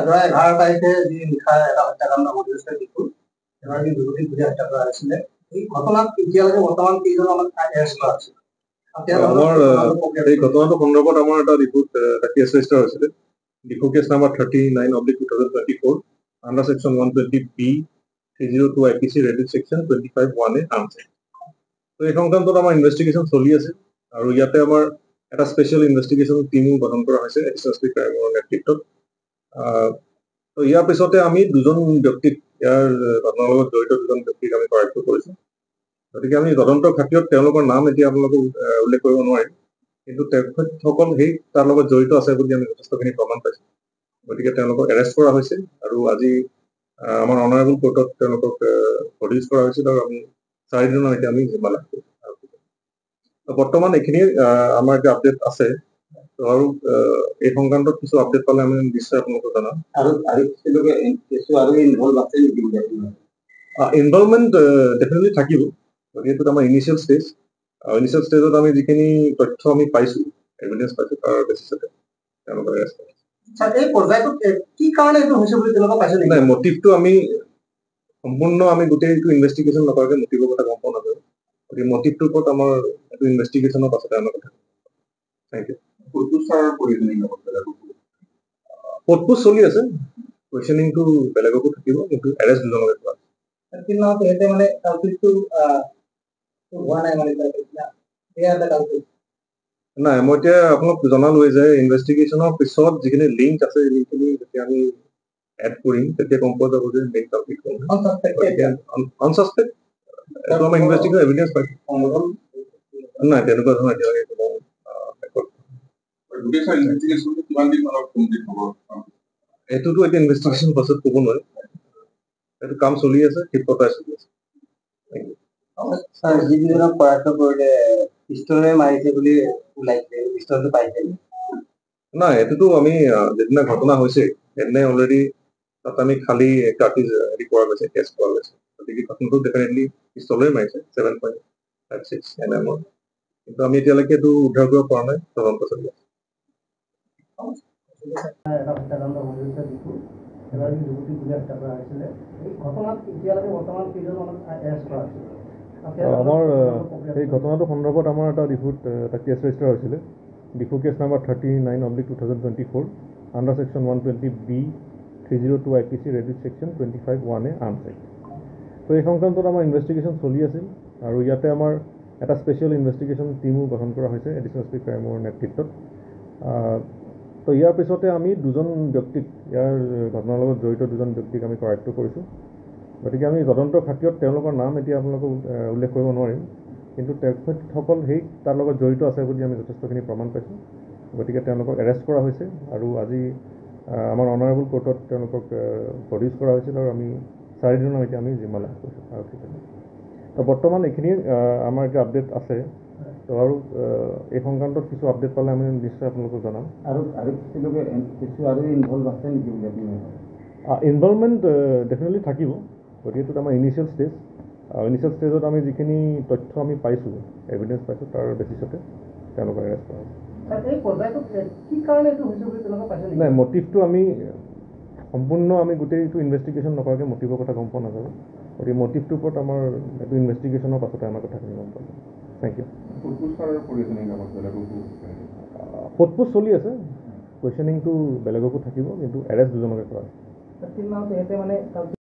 যোৱা 11 তাৰিখে যি নিশা এটা হত্যাকাণ্ড ঘটিছে, ডিফুত এগৰাকী যুৱতীক গুলীয়াই হত্যা কৰা হৈছিলে, এই ঘটনাত এতিয়ালৈকে বৰ্তমান কেইজন এৰেষ্ট কৰা হৈছে? আমাৰ এই ঘটনাটো সন্দৰ্ভত আমাৰ এটা ডিফুত এটা কেছ ৰেজিষ্টাৰ হৈছিলে, Diphu case number 39/2024 under section 120B 302 IPC read with section 25(1)A Arms Act। তো এই সংক্ৰান্তত আমাৰ ইনভেষ্টিগেশ্যন চলি আছে আৰু ইয়াতে আমাৰ এটা স্পেচিয়েল ইনভেষ্টিগেশ্যন টীমো গঠন কৰা হৈছে এডিচনেল এছ পি ক্ৰাইমৰ নেতৃত্বত। তো ইয়াৰ পিছতে আমি দুজন ব্যক্তিক, ইয়াৰ ঘটনাৰ লগত জড়িত দুজন ব্যক্তিক আমি কৰায়ত্ব কৰিছোঁ। গতিকে আমি তদন্তৰ খাতিৰত তেওঁলোকৰ নাম এতিয়া আপোনালোকক উল্লেখ কৰিব নোৱাৰিম, কিন্তু তেখেতসকল সেই তাৰ লগত জড়িত আছে বুলি আমি যথেষ্টখিনি প্ৰমাণ পাইছোঁ। গতিকে তেওঁলোকক এৰেষ্ট কৰা হৈছে আৰু আজি আমাৰ অনাৰেবল কোৰ্টত তেওঁলোকক প্ৰডিউচ কৰা হৈছিল আৰু আমি 4 দিনৰ এতিয়া আমি জিম্মা লাভ কৰিছোঁ। বৰ্তমান এইখিনি আমাৰ এতিয়া আপডেট আছে আৰু এই সংক্ৰান্তত কিছু আপডেট পালে আমি নিশ্চয় আপোনালোকক জনাম। আৰু আৰু তেওঁলোকে কিছু আৰু ইনভলভ আছে নেকি বুলি আপোনাৰ? ইনভলভমেণ্ট ডেফিনেটলি থাকিব। গতিকে এইটোত আমাৰ ইনিচিয়েল ষ্টেজ, ইনিচিয়েল ষ্টেজত আমি যিখিনি তথ্য আমি পাইছোঁ, এভিডেঞ্চ পাইছোঁ, তাৰ বেচিছতে তেওঁলোকক এৰেষ্ট কৰা। ছাৰ, এই পৰ্যায়টোত কি কাৰণে এইটো হৈছে বুলি তেওঁলোকে পাইছে নেকি? নাই, মটিভটো আমি সম্পূৰ্ণ আমি গোটেই এইটো ইনভেষ্টিগেশ্যন নকৰাকৈ মটিভৰ কথা গম পোৱা নাযায়। গতিকে মটিভটোৰ ওপৰত আমাৰ এইটো ইনভেষ্টিগেশ্যনৰ পাছতে আমাৰ কথা। Thank U. সোধপোছ চলি আছে, কুৱেশ্যনিংটো বেলেগকো থাকিব, কিন্তু এৰেষ্ট দুজনকে কৰা। কিন্তু তেখেতে মানে কালপ্ৰিটটো হোৱা নাই, মানে এয়া এটা কালপ্ৰিট। নাই, মই এতিয়া আপোনাক জনালোৱে যে ইনভেষ্টিগেশ্যনৰ পিছত যিখিনি লিংক আছে, লিংকখিনি যেতিয়া আমি এড কৰিম, তেতিয়া গম পোৱা যাব যে মেইন কালপ্ৰিট কোন। গতিকে আনচাছপেক্ট, এইটো আমাৰ ইনভেষ্টিগেশ্যন এভিডেঞ্চ পাইছোঁ। নাই, তেনেকুৱা ধৰণৰ এতিয়ালৈকে কোনো ৰেকৰ্ড। এইটোতো এতিয়া ইনভেষ্টিগেশ্যন পাছত ক'ব নোৱাৰি। এইটো কাম চলি আছে, ক্ষিপ্ৰতাৰে চলি আছে। Thank U. Sir, যি দুজনক কৰায়ত্ব কৰিলে, পিষ্টলেৰে মাৰিছে বুলি ওলাইছে, পিষ্টলটো পাইছে? নাই, এইটোতো আমি যিদিনা ঘটনা হৈছে সেইদিনাই অলৰেডি তাত আমি খালী কাৰ্টিজ হেৰি কৰা গৈছে, টেষ্ট কৰা গৈছে। গতিকে ঘটনাটো ডেফিনেটলি পিষ্টলেৰে মাৰিছে, 7.56 mm ৰ। কিন্তু আমি এতিয়ালৈকে এইটো উদ্ধাৰ কৰিব পৰা নাই, তদন্ত চলি আছে। এটা হত্যাকাণ্ড ঘটিছে, ডিফুত এগৰাকী যুৱতীক গুলীয়াই হত্যা কৰা হৈছিলে, এই ঘটনাত এতিয়ালৈকে বৰ্তমান কেইজন এৰেষ্ট কৰা হৈছে? আমাৰ এই ঘটনাটো সন্দৰ্ভত আমাৰ এটা ডিফুত এটা কেছ ৰেজিষ্টাৰ হৈছিলে, Diphu case number 39/2024 under section 120B 302 IPC read with section 25(1)A Arms Act। তো এই সংক্ৰান্তত আমাৰ ইনভেষ্টিগেশ্যন চলি আছিল আৰু ইয়াতে আমাৰ এটা স্পেচিয়েল ইনভেষ্টিগেশ্যন টীমো গঠন কৰা হৈছে এডিচনেল এছ পি ক্ৰাইমৰ নেতৃত্বত। তো ইয়াৰ পিছতে আমি দুজন ব্যক্তিক, ইয়াৰ ঘটনাৰ লগত জড়িত দুজন ব্যক্তিক আমি কৰায়ত্ব কৰিছোঁ। গতিকে আমি তদন্তৰ খাতিৰত তেওঁলোকৰ নাম এতিয়া আপোনালোকক উল্লেখ কৰিব নোৱাৰিম, কিন্তু তেখেতসকল সেই তাৰ লগত জড়িত আছে বুলি আমি যথেষ্টখিনি প্ৰমাণ পাইছোঁ। গতিকে তেওঁলোকক এৰেষ্ট কৰা হৈছে আৰু আজি আমাৰ অনাৰেবল কোৰ্টত তেওঁলোকক প্ৰডিউচ কৰা হৈছিল আৰু আমি 4 দিনৰ এতিয়া আমি জিম্মা লাভ কৰিছোঁ আৰক্ষী। তো বৰ্তমান এইখিনি আমাৰ এতিয়া আপডেট আছে। তো আৰু এই সংক্ৰান্তত কিছু আপডেট পালে আমি নিশ্চয় আপোনালোকক জনাম। আৰু আৰু তেওঁলোকে কিছু আৰু ইনভলভ আছে নেকি বুলি আপোনাৰ? ইনভলভমেণ্ট ডেফিনেটলি থাকিব। গতিকে এইটোত আমাৰ ইনিচিয়েল ষ্টেজ, ইনিচিয়েল ষ্টেজত আমি যিখিনি তথ্য আমি পাইছোঁ, এভিডেঞ্চ পাইছোঁ, তাৰ বেচিছতে তেওঁলোকক এৰেষ্ট কৰা হৈছে। ছাৰ, এই পৰ্যায়টোত কি কাৰণে এইটো হৈছে বুলি তেওঁলোকে পাইছে নেকি? নাই, মটিভটো আমি সম্পূৰ্ণ আমি গোটেই এইটো ইনভেষ্টিগেশ্যন নকৰাকৈ মটিভৰ কথা গম পোৱা নাযাব। গতিকে মটিভটোৰ ওপৰত আমাৰ এইটো ইনভেষ্টিগেশ্যনৰ পাছতে আমাৰ কথাখিনি গম পোৱা যাব। Thank U. সোধপোছ চলি আছে, কুৱেশ্যনিংটো বেলেগকো থাকিব, কিন্তু এৰেষ্ট দুজনকে কৰা হৈছে। তেখেতে মানে